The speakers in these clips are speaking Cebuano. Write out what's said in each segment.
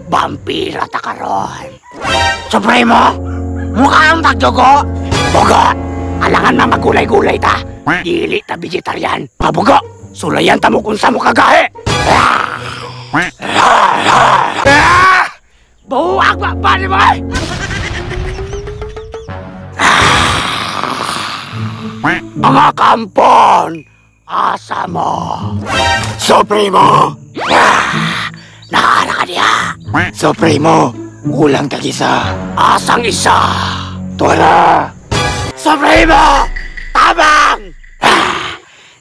Vampira ta karon. Supremo, mukha ang tagdugo. Bugo, alangan na magulay-gulay ta. Dili ta vegetarian. Mabugo, sulayan ta mo kung sa mo kagahe. Buwag ba pa ni mo? Mga kampon, asa mo? Supremo! Naara ka niya! Supremo, kulang tag-isa. Asang isa? Tuwara! Supremo! Tabang!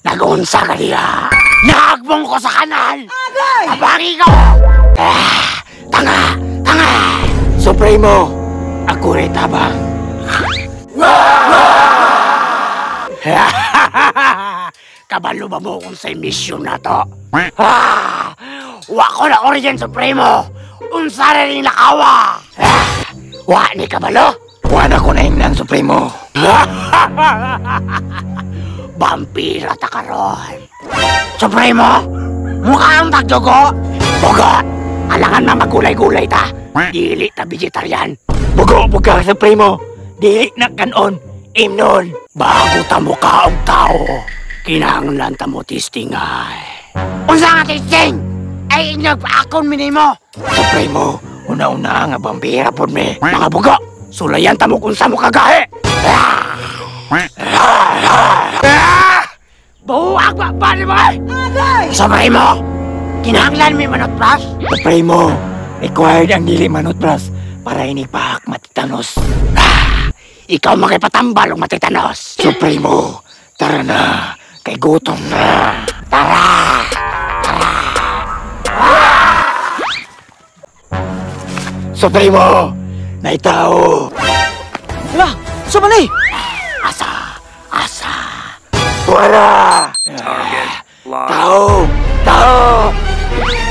Nag-unsa ka niya! Naagbong ko sa kanal! Tabangi ko! Tanga! Tanga! Supremo, ako rin tabang. Kabalo ba mo kung sa mission na to? Wa ko na origin Supremo! Unsa rin nakawa! Wa ni kabalo? Wa na ko na imnan, Supremo. Vampira ta karon. Supremo! Mukha ang tagdugo! Bugo! Alangan na magulay-gulay ta! Dili ta vegetarian! Bugo buga, Supremo! Dili na kanon! Imnon! Bago ta mukha og tao, kinahanglan ta mo testingan. Unsa nga testing? Ay inyog akon minimo! Supremo, una-una nga vampira pod mi. Mga bugo, sulayan ta mo kung sa mo kagahe! Buwag ba pa ni mo? Supremo, kinahanglan mi manutbras? Supremo, required ang dili manutbras para inipaak matitanos. Ikaw makipatambal og matitanos. Supremo, tara na, kay gutom na. Tara! Tara! Supremo, naitao! Hala, sumali! Asa! Asa! Tuwara! Tao! Tao!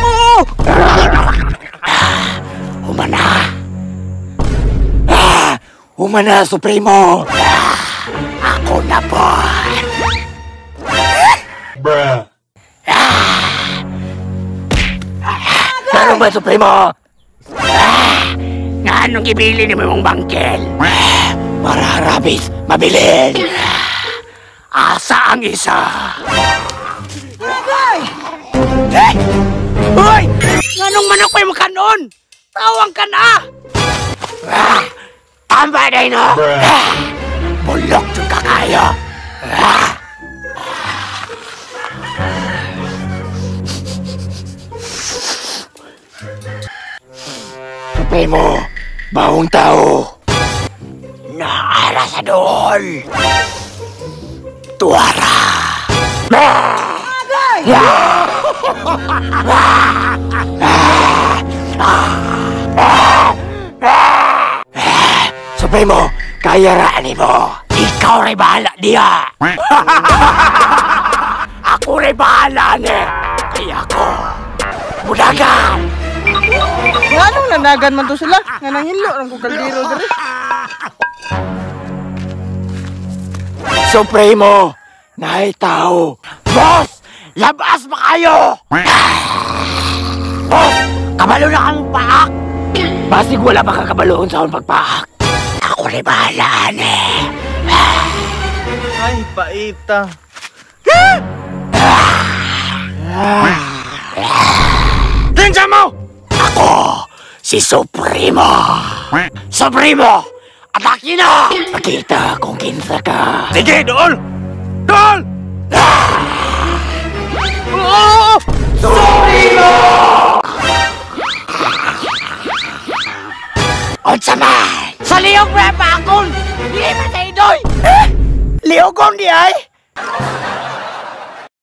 Oo! Humana! Humana, Supremo! Ako na po! Bruh. Ano ba, Supremo? Nga anong ibili ni mo mong bangkel? Para harabis, mabilin! Asa ang isa? Eh! Uy! Nganong manok pa'y makanon? Tawang ka na! Tama na no? Bulok yung kakayo! Supremo, bahong tao! Naara sa dool! Tuwara! Supremo, kaya raan mo. Ikaw rin bahala niya. Ako rin bahala niya. Kaya ako, budagan. Nga nung nanagan man to sila? Nga nangilo ng kaldero diri. Supremo, naay tao. Boss, labas ba kayo? Boss, kabalo na kang paak. Basig wala pa kakabaloon sa akong pagpaak. Ako rin bahala eh. Ay, paita. Kinsa mo! Ako, si Supremo! Supremo! Atake na! Pakita kung kinsa ka. Sige, dool! Dool! Oh! Supremo! Unsa man! Sa liyog mo pa akon! Di man sa idoy! Liyogon di ay!